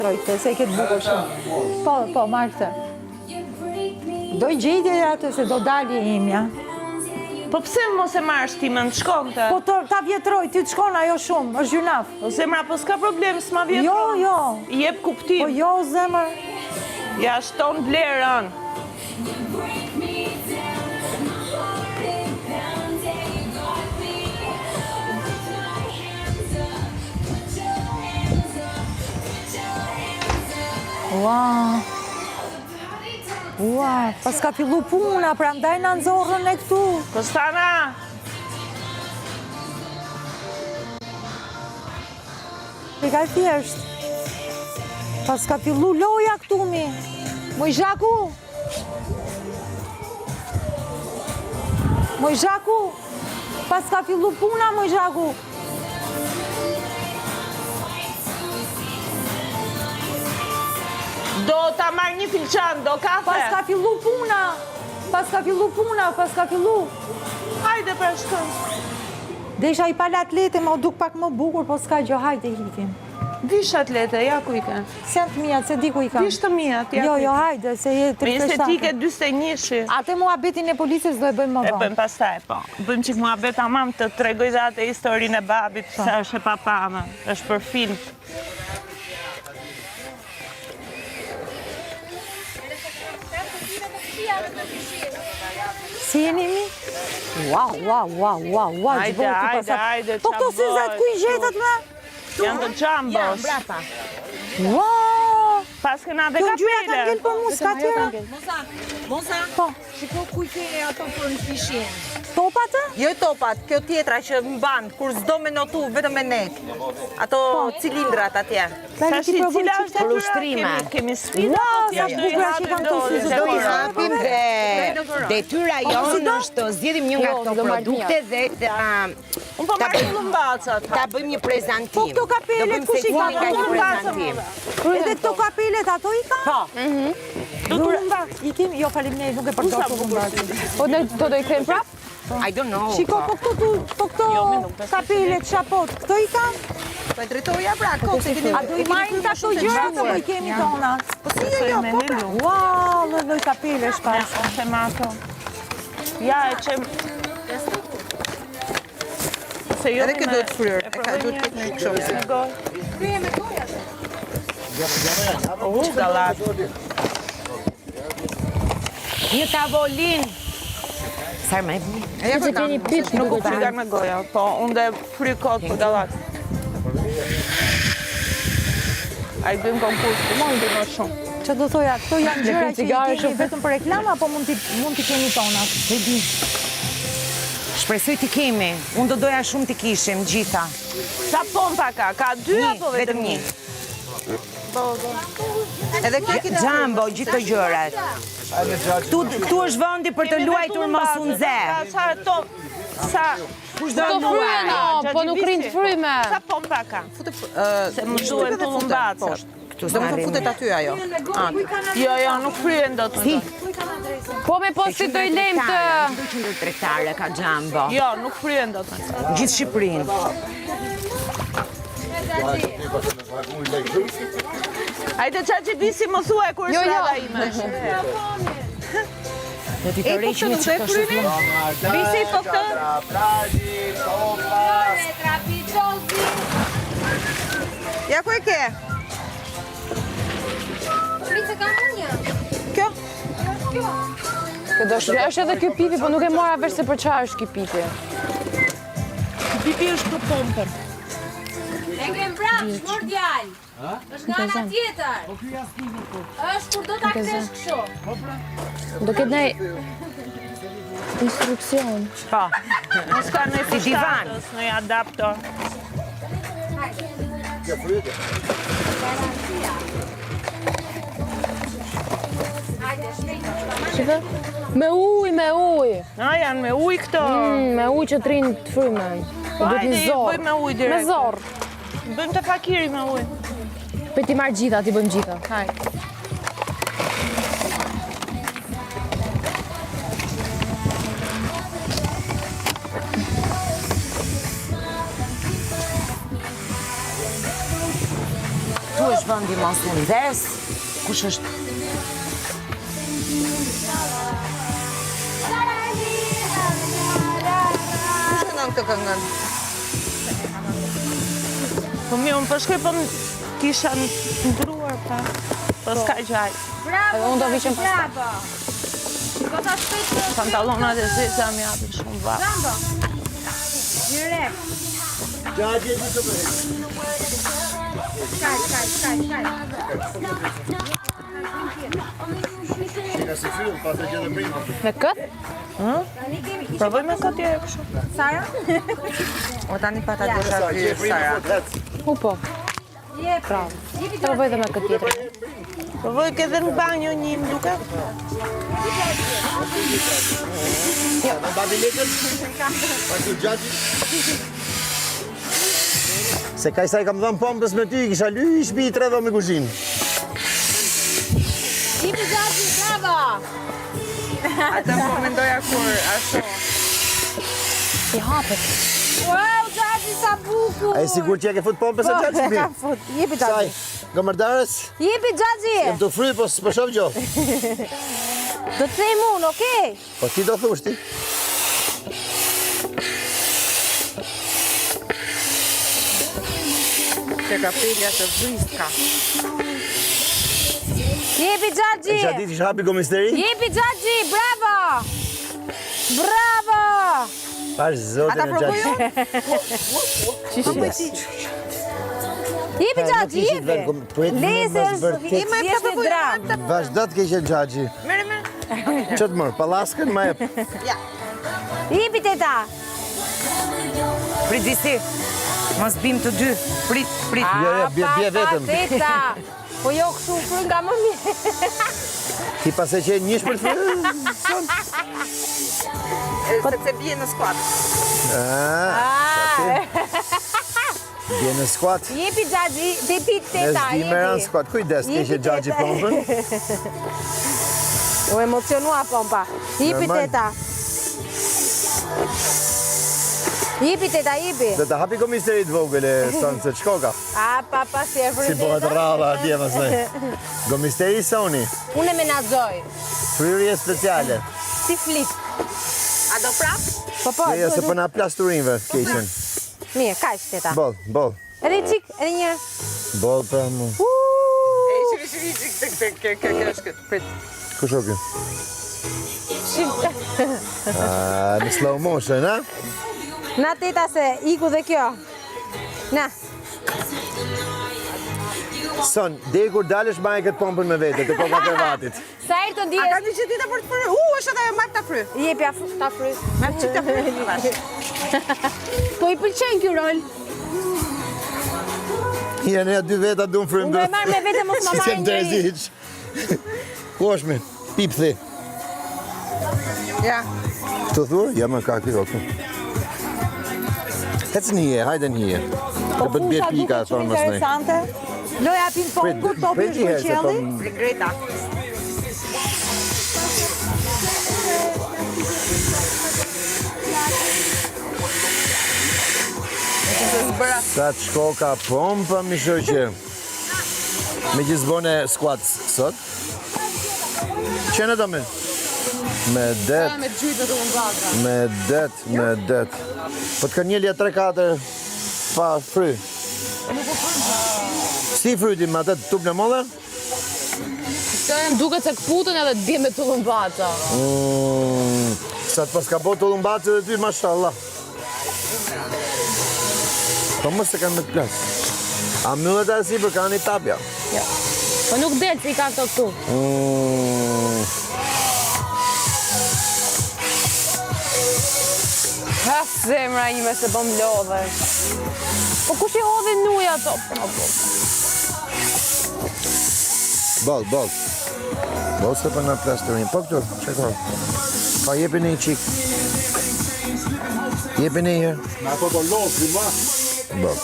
vjetroj këtë, se e ke të bukur shumë. Po, po, marr këtë. Do gjej dhe atë se do dali imja. Po pse mos e marrësh ti më të shkonte? Po të, ta vjetroj, ty të shkon ajo shumë, është gjynah. O zemra, po s'ka problem, s'ma vjetron. Jo, jo. I jep kuptim. Po jo, zemër. Ja shton vlerën. Ua. Ua, paska fillu puna, prandaj na nxorrën ne këtu. Kostana! E ka thjesht. Paska fillu loja këtu mi. Moj Zhaku! Moj Zhaku! Paska fillu puna, moj Zhaku! Do ta marr një filxhan, do kafe. Paska fillu puna! Paska fillu puna, paska fillu! Hajde pra shkojmë. Desha i palë atlete, m'u duk pak më bukur, po s'ka gjë, hajde ikim. Vish atlete, ja ku i ke. S'janë të miat, s'e di ku i kam. Vish të miat, ja jo, ku i Jo, hajde, se je të Me se ti ke 41-shi. Atë muhabetin e polices do e bëjmë më E vonë. bëjmë pastaj, po. Bëjmë çik muhabet tamam të tregoj dhe atë historinë e babit, Po. sa është e papame, është për film. Si jeni mi? Ua, ua, ua, ua, ua, Hajde, ç'bërë ti hajde, pasat. hajde, Po këto qa syzet ku i bëhet gjetët me? Janë të Jumbos. Ua! Pas këna dhe Kjo ngjyra ka kapele. ngel për mu, s'ka tjera? Moza, Moza, Po, shiko ku i ke ato për në pishinë. topat e? Jo topat, kjo tjetra që mban, kur s'do me notu, vetëm me net. Ato cilindrat atje. Lali, Tash ti i provoj cila çik është të detyra? ushtrime. Kemi, kemi sfida, Ua, po sa thjesht do i bukura që hapim kanë këto dorën, syze, Do i dekoron. hapim dhe detyra jonë është të zgjedhim një nga Jo, këto do marr produkte dhe ta Unë po marr tullumbacat. ta bëjmë një prezantim. Po këto kapelet, kush i ka? Do bëjmë secili nga një Tullumbaca, prezantim. Edhe këto kapelet, ato i ka? Po. Do tullumbac. I kemi, jo faleminderit, nuk e përdor tullumbac. Po ne do do i kthejmë prap? I don't know. Shiko, po këto tu, po këto Jo, mi nuk besoj kapelet, shapot, këto i kam? Po e drejtoja pra, kot se keni A do i marrim ta këto gjëra apo i kemi tona? Po si jo, jo, po pra. Ua, lloj lloj kapelesh pas. Ose me ato. Ja, e qem... Se jo Edhe kjo me- duhet fryrë, e e ka provoj duhet një ketë një kështu. me gojë. U, gallat. Një tavolinë. Sarma e bini. E ja Se ku keni kam. pip, Nuk u duket. frykan me goja, po unë dhe fry kot për gallat. Ai bëjmë konkurs, po mund të më shumë. Që do thoja, këto janë gjëra që i cigare kemi shumë. vetëm për reklam apo mund t'i mund t'i kemi tonat? E di. Shpresoj t'i kemi. Unë do doja shumë t'i kishim gjitha. Sa pompa ka? Ka dy Një, apo vetëm vetëm një? një. Edhe kjo keni Jumbo, gjithë të gjërat. Këtu, këtu është vendi për të luajtur mos u nxe. Sa to, sa Kush do Të luaj? fryme, po nuk rrinë të fryme. Sa pompa ka? Fute, ë, Se më duhen shtype dhe fute tullumbacat. poshtë. Këtu Do më s'na thënë rrinë. futet aty ajo. Jo, jo, nuk fryen dot. Si? Po me po si do i lejmë të... Këtu qendër tregtare ka Jumbo. Jo, nuk fryen dot. Gjithë Shqipërinë. Hajde qa që bisi më thuaj kur Jo, është jo. radha ime. Do t'i E, po tërheq këtë një nuk do e çik fryni? Bisi, po këtë? Ja ku e ke? Kjo? Kjo do është, është edhe ky pipi, po nuk e mora vesh se për çfarë është ky pipi. Pipi është për pompën. E kem prapë, shmor djalë. Është nga ana tjetër. Është kur do ta kthesh kështu. Do ketë nej instruksion. Po. Mos ka në Si divan. përshtatës, në adaptor. Shife? Me ujë, me ujë. Na, janë me ujë këto. Mm, me ujë që të rinë të frymen. Po duhet Hajde, një zorr. bëjmë me ujë direkt. Me zorr. Bëjmë të fakiri me ujë. Pe ti marr gjitha, ti bëjmë gjitha. Hajde. Këtu është vendi. vendi mos u ndez. Kush është? Kush këndon këtë këngën? Po mirë, unë po shkoj po kisha ndruar pa. Po s'ka gjaj. Bravo, Edhe unë do viqem pastaj. bravo. Goca shpejt. Pantallonat e zeza më japin shumë vapë. Bravo. Direkt. Shkaj, shkaj, shkaj, shkaj. Me këtë? Provoj me këtë tjerë kështu. Sara? O tani pa ta desha ty, Sara. U po. Jep. Jepi Provoj edhe me këtë tjetër. Provoj ke dhe në banjo një më duket. Se kaj sa i kam dhënë pompës me ty, i kisha ly i shpi i tre dhomë kuzhinë. Jepi Xhaxhi, bravo. Atë po mendoja kur ashtu. I hapet. Wow, Xhaxhi sa bukur. A e sigur që e ke fut pompës e gjatë shpi? Ka fut. Jepi Saj, Xhaxhi. gomërdarës, Jepi Xhaxhi. jam të fry, po s'po shoh gjë. Do të them unë, okay? Po ti do thush ti. Që kapelja të vriska. Jepi Xhaxhi. E qatë ditë isha hapi komisteri? Jepi Xhaxhi, bravo. Bravo. Pash zotin Ata e provoj gjatë. unë? Jepi nuk Xhaxhi, ishit jepi. vend kom- prit, Leze mos është vërtet. thjesht një dram. Vazhdo të keqen gjaxhi. Mere, mere. Që të mërë, pallaskën ma jep. Jepi teta. Prit disi. Mos bim të dy. Prit, prit. Jo, jo, bje, bje Pa, pa, vetëm. Teta. Po jo kështu fryn nga më mirë. Ti pas e qenë njësh për të fryrë? Sepse bie në skuat. Ah, Bje në squat. Jepi Xhaxhi, jepi Ne teta, s'di me ranë jepi. squat. Kujdes, Jepi keqe gjaxhi teta. pompën. U emocionua pompa. Jepi Normal. teta. Jepi teta, jepi. Do të hapi komisterit vogël e sonë se ç'ko ka. A, pa, pa, si e Si fryn bëhet teta. rradha atje pastaj. Komisteri Sony, Unë e menaxhoj. fryrje speciale. Si flip. A do prap? Po, po, Jo, jo, se duhet- po na plas turinjve keqen. Mirë, kaq teta. Boll, boll. Edhe një çik, edhe një herë. Boll pra mu. E, shivi, shivi, çik, tek, tek, kjo, kjo, kjo është këtë. Prit. Kush o ky? Ah, në slow motion, ha? Na teta se iku dhe kjo. Na. Son, deri kur dalësh mbaj këtë pompën me vete, te koka krevatit. Sa herë të A ka ndihesh, një që tita për të fry? U, është edhe ajo marr ta fry. jepja ta fry. Marr çik ta fry. Bash. Po i pëlqen ky rol. Ja, ne dy veta duam frymë. Unë do e marr me vete mos ma Si marrë s'jem njeri. terezi hiç. Ku është mi? Pipthi. Ja. Këtu thua? Ja, më ka këtu, këtu. Hec në hije, hajde në hije. Po Të bët bje fusha pika, duket shumë thonë mas nej. interesante. Loja ping pongut, topi Prit është një për herë, se po qielli. m- Greta. Sa të shkoka pompa, mi shoqe. Me gjithë zbone squats sot. Qenë do me? Me det. Me gjytë të unë Me det, me det. Po të kanë njelja 3-4 pa fry. Si fryti me atë tupën e mollën? Duket se këputën edhe të bje me tullumbaca. Mm, sa të pas ka bo tullumbace dhe ty, mashallah. Po mos se kanë me të plas. A mbyllet ajo sipër ka një tapja. Jo. Po nuk del se i ka këto këtu. Mm. Ha, zemra ime se po më lodhesh. Po kush i hodhi në ujë ato? Po, po. Boll, boll. Boll se po na plas të Po këtu, çka? Pa jepi një çik. Jepi një herë. Me ato do lozë, ma. Boll.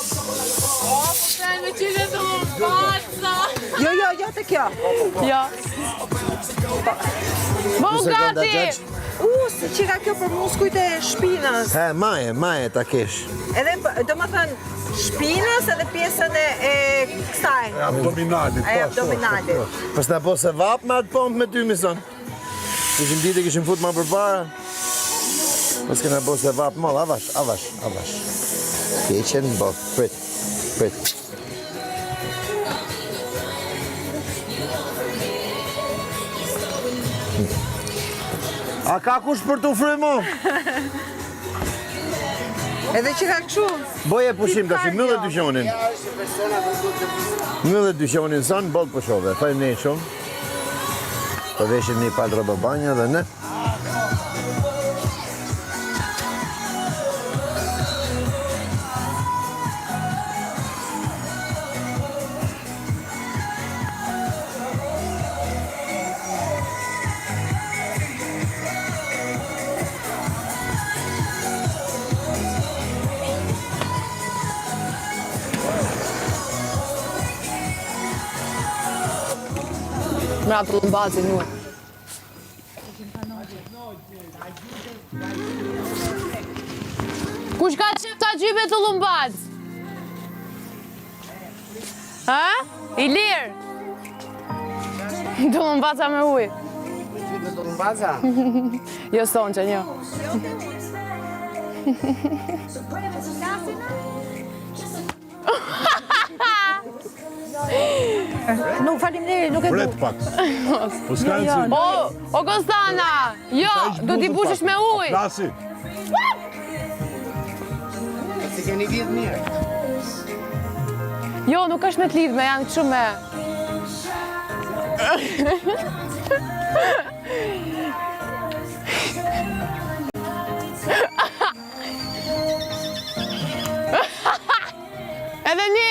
Me qytë tullumbaca. Jo, jo, jo te kjo. Jo. Po Dy sekonda, gati! Gjaç. U, si që ka kjo për muskujt e shpinës. He, maje, maje ta kesh. Edhe, domethënë, shpinës edhe pjesën e, e kësaj. E abdominalit. E po, ashtu, abdominalit. ashtu, Po s'na bo sevap me atë pompë me ty, mison. Kishim ditë kishim fut ma përpara. Po s'kena bo sevap moll, avash, avash, avash. Keqen në botë, prit, prit. A ka kush për të frymu? Edhe që ka kështu. Boje pushim tash, mbyllë dyqanin. Mbyllë dyqanin son, boll pushove. Faleminderit shumë. Po veshim një palë rroba banja dhe ne. Mra të lëmbazin nuë. Kush ka qef ta gjybe të lumbaz? Ha? Ilir? Të lumbaza me ujë. Të lumbaza? Jo, sonqe, jo. Nuk faleminderit, nuk e du. Vret pak. Po s'ka Jo, jo, rëndësi. O, o Kostana! Jo, do t'i mbushësh me ujë. Plasi. Si keni lidh mirë. Jo, nuk është me të lidhme, janë kështu me... Edhe një...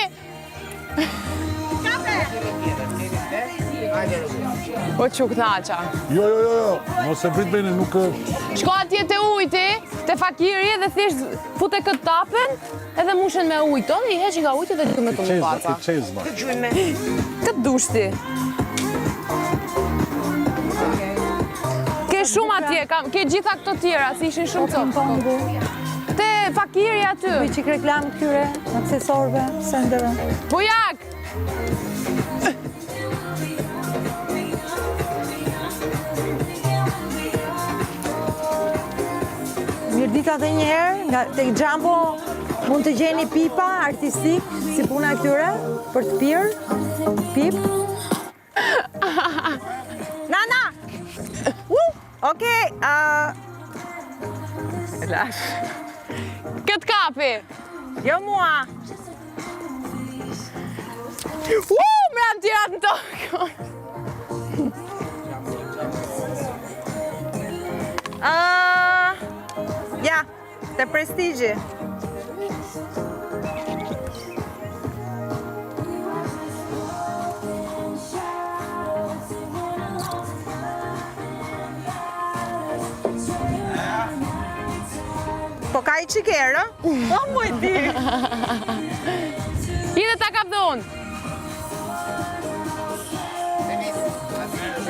Po që knaqa. Jo, jo, jo, jo. Mos e vrit bene, nuk... Shko atje te ujti, te fakiri dhe thjesht fute këtë tapen edhe mushen me ujë tonë, i heqin nga ujti dhe të me të Çezma, lumbaca. ke çezma. Këtë dushti. Ke shumë atje, kam, ke gjitha këto tjera, si ishin shumë copë. Te fakiri aty. Bëj çik reklam këtyre aksesorëve, sendeve. Bujak! Mirëdita edhe një herë, nga tek Jumbo mund të gjeni pipa artistik si puna e këtyre për të pirë. Pip. Nana! U, okej, a... Lash. Këtë kapi! Jo mua. U, më ranë tjerat në tokë! A, ja, te Prestigji. Po ka i qikerë, ë? Po muj ti. Hidhe ta kap dhe unë.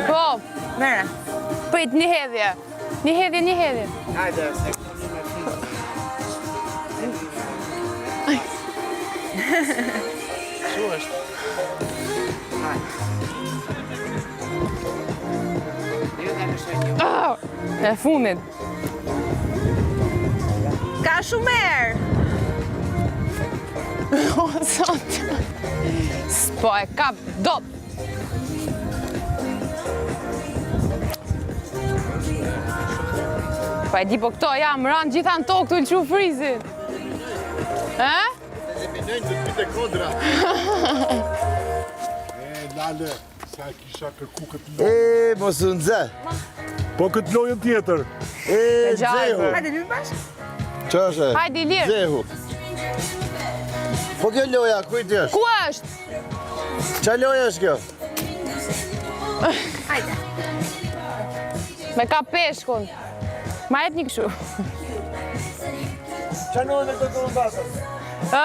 Po, Mere. prit një hedhje. Një hedhje, një hedhje. Hajde, se kemi me fitë. Shu është. Hajde. Jo, ta lëshoj një. Ah, e fundit. Ka shumë erë. O, zot. S'po e kap dot. Po e di po këto ja, më ranë gjitha në tokë të lëshu frizin. E? Eliminojnë të pyte kodra. E, lale, sa e kisha kërku këtë lojë. E, mos u nxe. Po këtë lojën tjetër. E, gjarpër. xehu. Hajde, lymë bashkë. Qa është? e? Hajde, Ilir. Xehu. Po kjo loja, kujt është? Ku është? Qa loja është kjo? Hajde. Me ka peshkun. Ma jep një kështu. Qa ndodh me këtë tullumbaca? Ë,